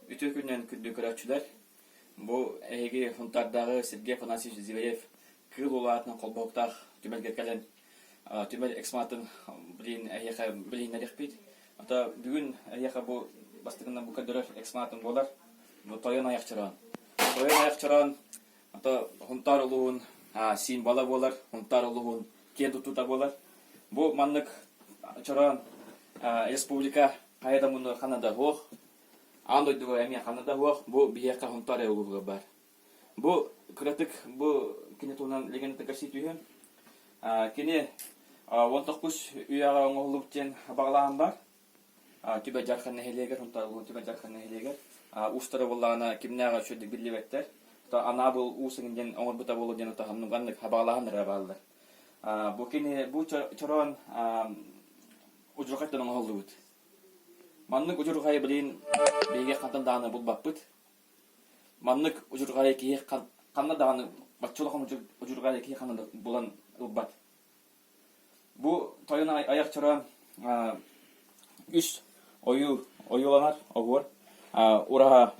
Үтүө күнүнэн күндү көрөөччүлэр! Бу эһиги Сунтаардааҕы Сергей Афанасьевич Зверев Кыыл Уола аатынан холбоһуктаах түмэлгэ кэлэн түмэл экспонатын билигин эһиэхэ билиһиннэриэхпит. Ата бүгүн эһиэхэ бу бастакынан бу көрдөрөр экспонатым буолар. Бу Тойон Айах Чороон. Тойон Айах Чороон ата Сунтаар улууһун символа буолар, Сунтаар улууһун киэн туттуута буолар. Бу маннык чороон республика хайа да муннугар ханна да суох. Аан дойдуга эмиэ ханна да суох. Бу биһиэхэ Сунтаар эрэ улууһугар баар. Бу кыратык бу кини туһунан легендата кэпсии түһүөм. Кини 19 үйэҕэ оҥоһуллубут диэн баҕалааһын баар. Түбэ Дьархан нэһилиэгэр, Сунтаар улууһун Түбэ Дьархан нэһилиэгэр. Уустара буоллаҕына кимнээҕэ үчүгэйдик биллибэттэр. Анаабыл уус эҥин диэн оҥорбута буолуо диэн оннук хабаҕалааһыннара бааллар. Бу кини бу чороон удьурҕайтан оҥоһуллубут. Маннык удьурҕайы билигин биһиги хантан даҕаны булбаппыт. Маннык удьурҕайы киһи ханна даҕаны бачча улахан удьурҕайы киһи ханна да булан ылбат. Бу тойон айах чороон үс ойуу ойууланар оһуор ураһа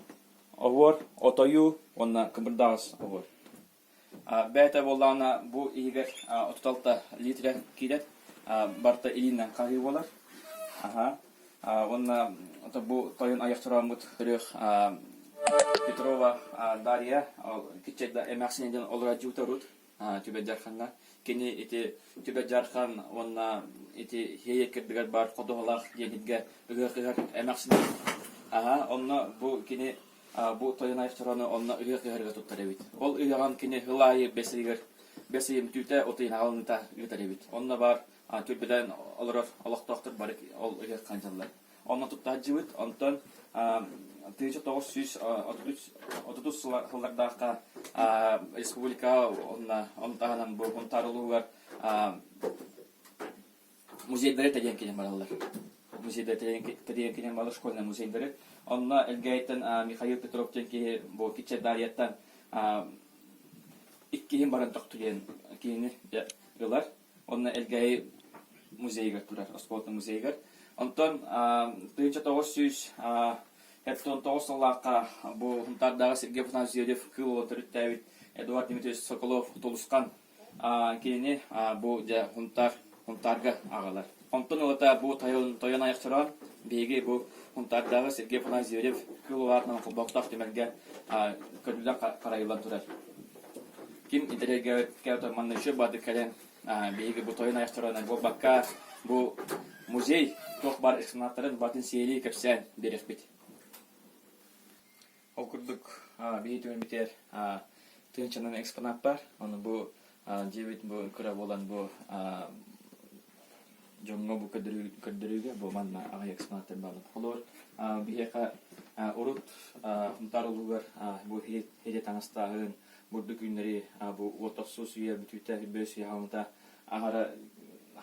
оһуор, отойуу уонна кымырдаҕас оһуор. Бэйэтэ буоллаҕына бу иһигэр 36 литрэ киирэр, барыта илиинэн хаһыы буолар. Аһа. Уонна бу тойон айах чорооммут төрүөх Петрова Дарья киччэ эмээхсин диэн олорор дьиэбит урут Түбэ Дьархаҥҥа. Кини ити Түбэ Дьархан уонна ити Хиэйэ кырдыгар баар Ходуһалаах диэн сиргэ ыһыах ыһар эмээхсин. Аһа, онно бу кини бу Тойонаев чорону онно ыһыах ыһарга туттар эбит. Ол ыһыаҕын кини сыл аайы бэс ыйыгар бэс ыйын бүтүүтэ от ыйын аҕалыныыта ыытар эбит. Онно баар түөлбэлээн олорор олохтоохтор бары ол ыһыахха сылдьаллар. Онно тутта сылдьыбыт. Онтон 1933 сыллардаахха республика онно ону таһынан бу Сунтаар улууһугар музейдары тэрийэн кэлэн бараллар. Музейдары тэрийэн кэлэн бараллар, школьнай музейдары. Онно Элгээйиттэн Михаил Петров диэн киһи бу Киччэ Дарьяттан иккиһин баран тохтуйан киһини ылар. Онно Элгээйи музейыгар турар, оскуолатын музейыгар. Онтон 1979 сыллаахха бу Сунтаардааҕы Сергей Афанасьев Кыыл Уола төрүттээбит Эдуард Дмитриевич Соколов Тулусхан кинини бу дьэ Сунтаар Сунтаарга аҕалар. Онтон ылата бу тойон тойон айах чороон биһиги бу Сунтаардааҕы Сергей Афанасьев Кыыл Уола аатынан холбоһуктаах түмэлгэ көрүллэн харайыллан турар. Ким интэриэһиргээбит манна үчүгэй баардык кэлэн биһиги бу тойон айахтарынан буолбакка бу музей туох баар экспонаттарын батын сиэлии кэпсээн биэриэхпит. Ол курдук биһи түмэлбитигэр тыынчанан экспонат бар. Ону бу дьиэбит бу кыра буолан бу дьоҥҥо бу көрдөрүүгэ бу манна аҕай экспонаттар бааллар. Холобур, биһиэхэ урут Сунтаар улууһугар бу иһит таҥастааһын, бурдук үүннэри бу уот охсус үйэ бүтүүтэ бөс үйэ хаалыыта аһара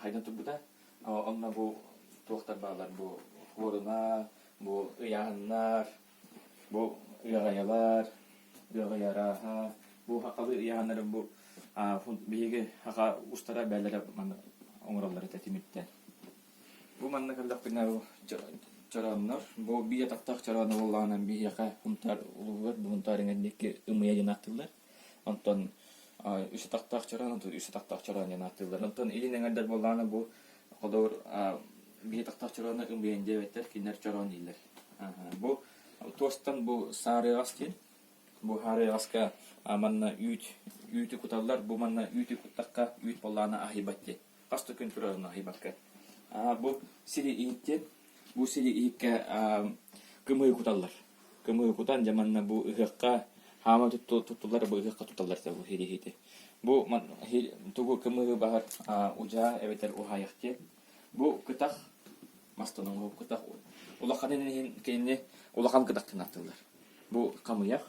хайдан турбута. Онно бу туохтар бааллар бу хуоруна, бу ыйааһыннар, бу ыаҕайалар, ыаҕайа арааһа, бу сахалыы ыйааһыннары бу биһиги саха устара бээлэрэ манна оҥороллор этэ тимиртэн. Бу манна көрдөхпүнэ чорооннор, бу биир атахтаах чорооно буоллаҕына биһиэхэ Сунтаар улууһугар бу Сунтаар эҥэр диэки ымыйа диэн ааттыыллар. Онтон үс атахтаах чороон, онтон үс атахтаах чороон диэн ааттыыллар. Онтон илин эҥэрдэр буоллаҕына бу холобур биир атахтаах чороону ымыйан диэбэттэр, кинилэр чороон дииллэр. Бу туостан бу саарыаҕас диэн бу саарыаҕаска манна үүт үүтү куталлар. Бу манна үүтү куттахха үүт буоллаҕына аһыйбат диэн. Хас да күн турарын аһыйбакка. Бу сири иһит диэн бу сири иһиккэ кымыһы куталлар. Кымыһы кутан дьэ манна бу ыһыахха хаама туттуллар бу ыһыахха тутталлар бу сири иһити. Бу тугу кымыһы баһар удьаа эбэтэр уһаайах диэн. Бу кытах мастан оҥоһук кытах улаханын иһин кинини улахан кытах диэн ааттыыллар. Бу хамыйах.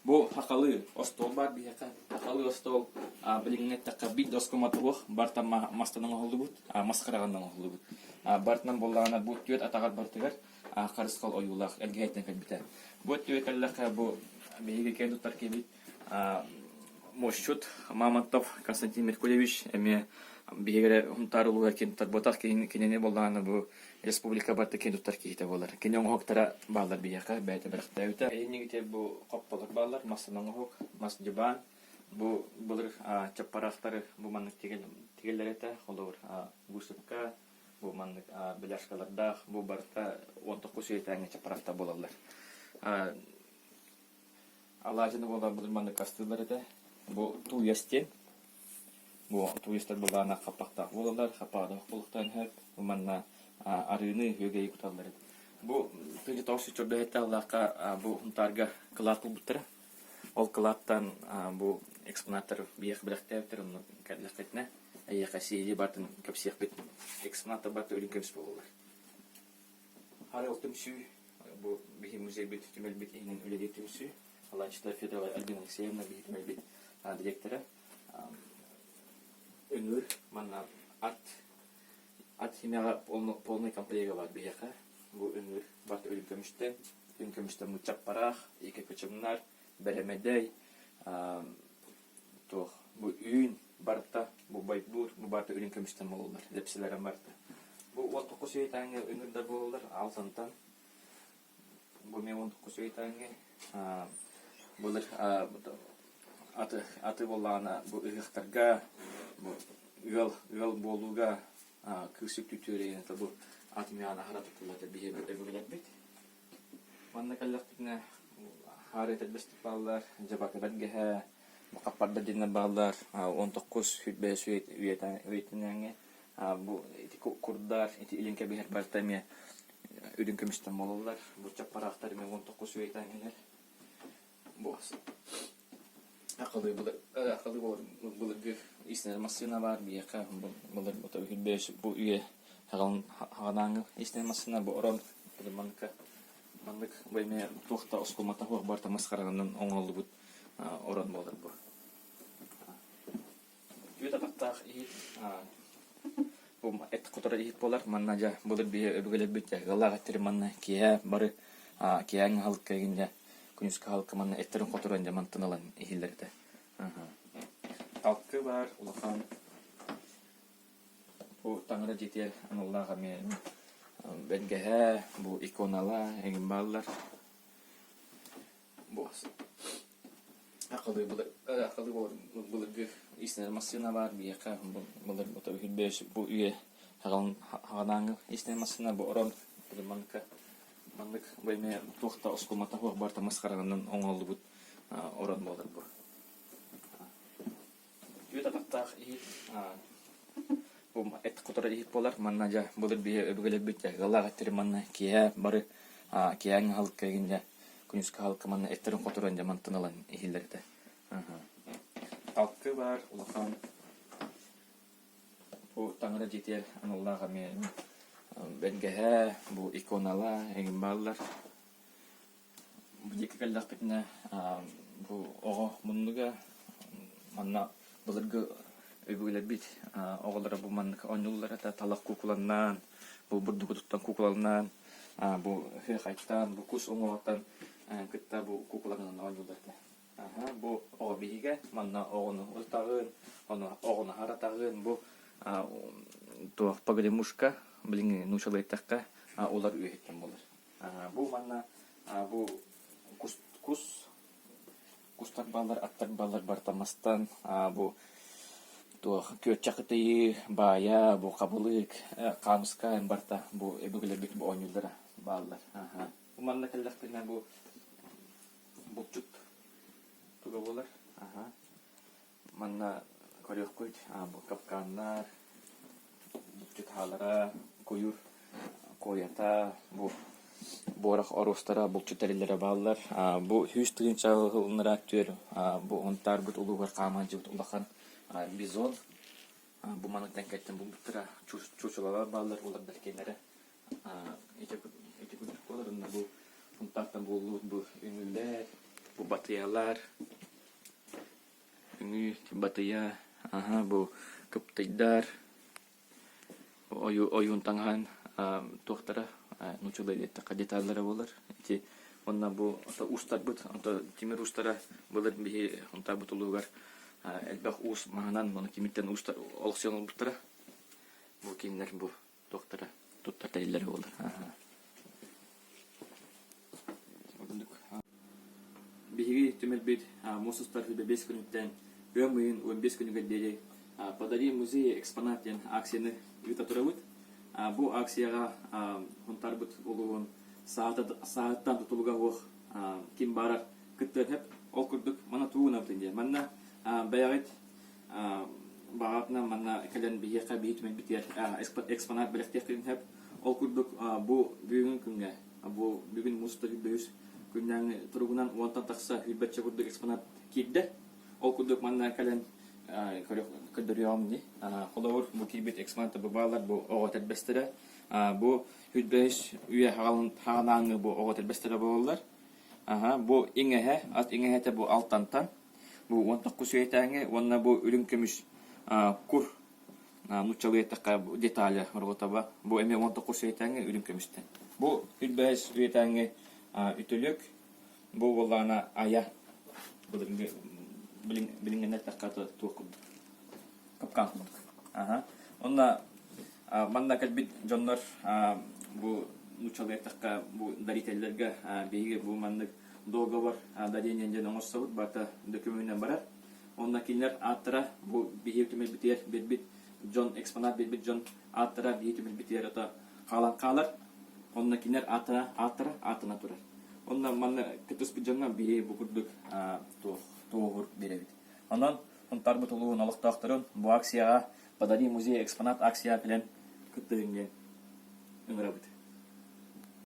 Бу сахалыы остуол баар биһиэхэ. Сахалыы остуол билиҥҥи эттэххэ биир да оскуома туох барыта мастан оҥоһуллубут, мас хараҕынан оҥоһуллубут. Барытынан буоллаҕына бу түөрт атаҕар барытыгар харысхал ойуулаах элгэһиттэн кэлбитэ. Бу өттүгэр кэллэххэ бу биһиги киэн туттар киһибит муосчут Мамонтов Константин Меркульевич эмиэ. Биһиги эрэ Сунтаар улууһа киэн туттар буотах кинини буоллаҕына бу республика барыта киэн туттар киһитэ буолар. Кини оҥоһуктара бааллар биһиэхэ, бэйэтэ бэлэхтээбитэ. Иннигитэ бу хопполор бааллар, мастан оҥоһук, мас дьыбаан. Бу былыр чаппараахтары бу маннык тигэллэр этэ, холобур выставка, бу маннык беляшкалардаах, бу барыта 19 үйэтээҥҥи чаппараахтар буолаллар. Алаадьыны буолар былыр маннык астыыллар этэ. Бу тууйас диэн. Бу тууйастар былаана хаппахтаах буолаллар, хаппаҕа буолуохтаан сөп. Бу манна арыыны, үөгэйи куталлар эбит. Бу тыынча тоҕус чордоһуттаахлаахха бу Сунтаарга кылаат булбуттара. Ол кылааттан бу экспонаттар биһиэхэ бэлэхтээбиттэр, онно кэллэххитинэ эйиэхэ сиһилии барытын кэпсиэхпит. Экспонаттар барыта үрүҥ көмүс буолаллар. Харыал түмсүү бу биһи музейбит түмэлбит иһинэн үлэлиир түмсүү. Алааччыта Федорова Альбина Алексеевна биһи түмэлбит дириэктэрэ. Ыҥыыр манна ат ат химияҕа полный комплега бар биһиэхэ. Бу ыҥыыр барыта үрүҥ көмүстэн, үрүҥ көмүстэн муччаппараах, икки кычымнар, бэрэмэдэй, туох бу үүн барыта бу байбуур бу барыта үрүҥ көмүстэн буолаллар лэпсилэрин барыта бу 19 үйэтээҥҥи ыҥырдар буолаллар алтантан бу эмиэ 19 үйэтээҥҥи былыр аты аты буоллаҕына бу ыһыахтарга бу ыал ыал буолууга кыыс үктүүтүөрүйэни бу ат имэҕин аһара туттуллар биһи өбүгэлэрбит Манна кэллэхпитинэ хаары этэрбэстик бааллар, дьабака бэргэһэ, хаппардар диэннэр бааллар, 19 сүүрбэһис үйэтинээҥи бу ити курдар, ити илин кэбиһэр барыта эмиэ үрүҥ көмүстэн буолаллар. Бу чаппараахтар эмиэ 19 үйэтээҥилэр. Бу Акылыы былыргы иистэнэр массыына баар биһиэхэ былыр бу үйэ хаҕанааҥҥы иистэнэр массыына бу орон маннык маннык бу эмиэ туох да оскуолата суох барыта мас хараҕынан оҥоһуллубут орон буолар бу. Үөт атахтаах иһит бу эт хоторор иһит буолар. Манна дьэ былыр биһи өбүгэлэрбит дьэ ыаллаах эттэри манна киэһэ бары киэһээҥҥи аһылыкка игин дьэ күнүскү аһылыкка манна эттэрин хоторон дьэ мантан ылан иһиллэр этэ. Талкы баар улахан бу таҥара дьиэтигэр аналлаах эмиэ бэргэһэ, бу иконала эҥин бааллар. Бу Акылыы былыргы иистэнэр массыына баар биһиэхэ былыр бу үйэ хаҕанааҥҥы иистэнэр массыына бу орон маннык маннык бу эмиэ туох да оскуолата суох барыта мас хараҕынан оҥоһуллубут орон буолар бу. Үөт атахтаах иһит бу эт хоторор иһит буолар. Манна дьэ былыр биһи өбүгэлэрбит дьэ ыаллаах эттэри манна киэһэ бары киэһээҥҥи аһылыкка игин дьэ күнүскү аһылыкка манна эттэрин хоторон дьэ мантан ылан иһиллэр этэ. Талкы баар улахан бу таҥара дьиэтигэр аналлаах эмиэ бэргэһэ, бу иконала эҥин бааллар. Бу диэки кэллэхпитинэ бу оҕо муннуга манна былыргы өбүгэлэрбит оҕолоро бу маннык оонньууллар этэ талах куукуланнаан, бу бурдугу туттан куукулалаан, бу хыахайтан, бу кус уҥуоҕуттан кытта бу куукуланан оонньууллар этэ. Бу оҕо биһигэ манна оҕону ытаҕын, ону оҕону аһаратаҕын, бу туох погремушка билиҥҥи нууччалыы эттэххэ улар үөһүттэн буолар. Бу манна бу кус кус кустар бааллар, аттар бааллар барыта мастан бу туох күөрчэх ытыйыы, баайа, бу хабылык, хаамыска барыта бу өбүгэлэрбит бу оонньууллара бааллар. Бу манна кэллэхпинэ бу булчут туга буолар. Манна көрүөххүт капканнар, булчут куйуур куойата, бу буорах оруостара, булчут тэриллэрэ бааллар. Бу 100 тыһыынча ылынара түөр бу Унтаарбыт улууһугар хаама сылдьыбыт улахан бизон. Бу маны тэҥкэттэн булбуттара чуучулалар бааллар, улар бэркиэннэрэ ити ити курдук буолар. Уонна бу Унтаартан булуллубут бу үҥүүлэр, бу батыйалар, Үҥүү, батыйа, аһа бу кыптыйдар, ойуун таҥаһын туохтара нууччалыы диэтэххэ деталлара буолар. Ити уонна бу устарбыт, онто тимир устара былыр биһи Сунтаарбыт улууһугар Элбэх уус маһынан уонна тимиртэн уустар олохсуйан олорбуттара. Бу кинилэр бу туохтара туттар тэриллэрэ буолар. Биһиги түмэлбит муус устар 5 күнүттэн ыам ыйын 15 күнүгэр диэри «Подари музей экспонат» диэн акцияны ыыта турабыт. Бу акцияҕа Хунтаарбыт улууһун сааһыттан тутулуга суох ким баарар кыттыан сөп. Ол курдук манна тугу гынабытый диэн. Манна бэйэҕит баҕатынан манна кэлэн биһиэхэ биһи түмэлбитигэр экспонат бэлэхтиэххитин сөп. Ол курдук бу бүгүҥҥү күҥҥэ бу бүгүн муус бөһүс күннээҥи туругунан уонтан тахса сүүрбэччэ курдук экспонат киирдэ. Ол курдук манна кэлэн көрдөрүөҕүм дии. Холобур, бу киирбит экспонаттар бу бааллар, бу оҕо этэрбэстэрэ. Бу сүүрбэһис үйэ хаҕанааҥҥы бу оҕо этэрбэстэрэ буолаллар. Аһа, бу иҥэһэ, ат иҥэһэтэ бу алтантан, бу 19 үйэтээҥи уонна бу үрүҥ көмүс кур нууччалыы эттэххэ деталя роботаба бу эмиэ 19 үйэтээҥи үрүҥ көмүстэн. Бу 25 үйэтээҥи үтүлүк, бу буоллаҕына айа былыргы билиҥҥинэн эттэххэ туох курдук капкан курдук. Аха. Онно манна кэлбит дьоннор бу нууччалыы эттэххэ бу дарителлэргэ биһиги бу маннык договор дарение диэн оҥорсобут барыта дөкүмүөнүнэн барар. Онно кинилэр ааттара бу биһиги түмэлбитигэр биэрбит дьон экспонат биэрбит дьон ааттара биһиги түмэлбитигэр ото хаалан хаалар. Онно кинилэр ааттара ааттара ааттана турар. Онно манна кыттыспыт дьоҥҥо биһиги бу курдук туох туоһур биэрэбит. Онон Сунтаарбыт улууһун олохтоохторун бу акцияҕа «Подари музей экспонат» акцияҕа кэлэн кыттыһыҥ диэн ыҥырабыт.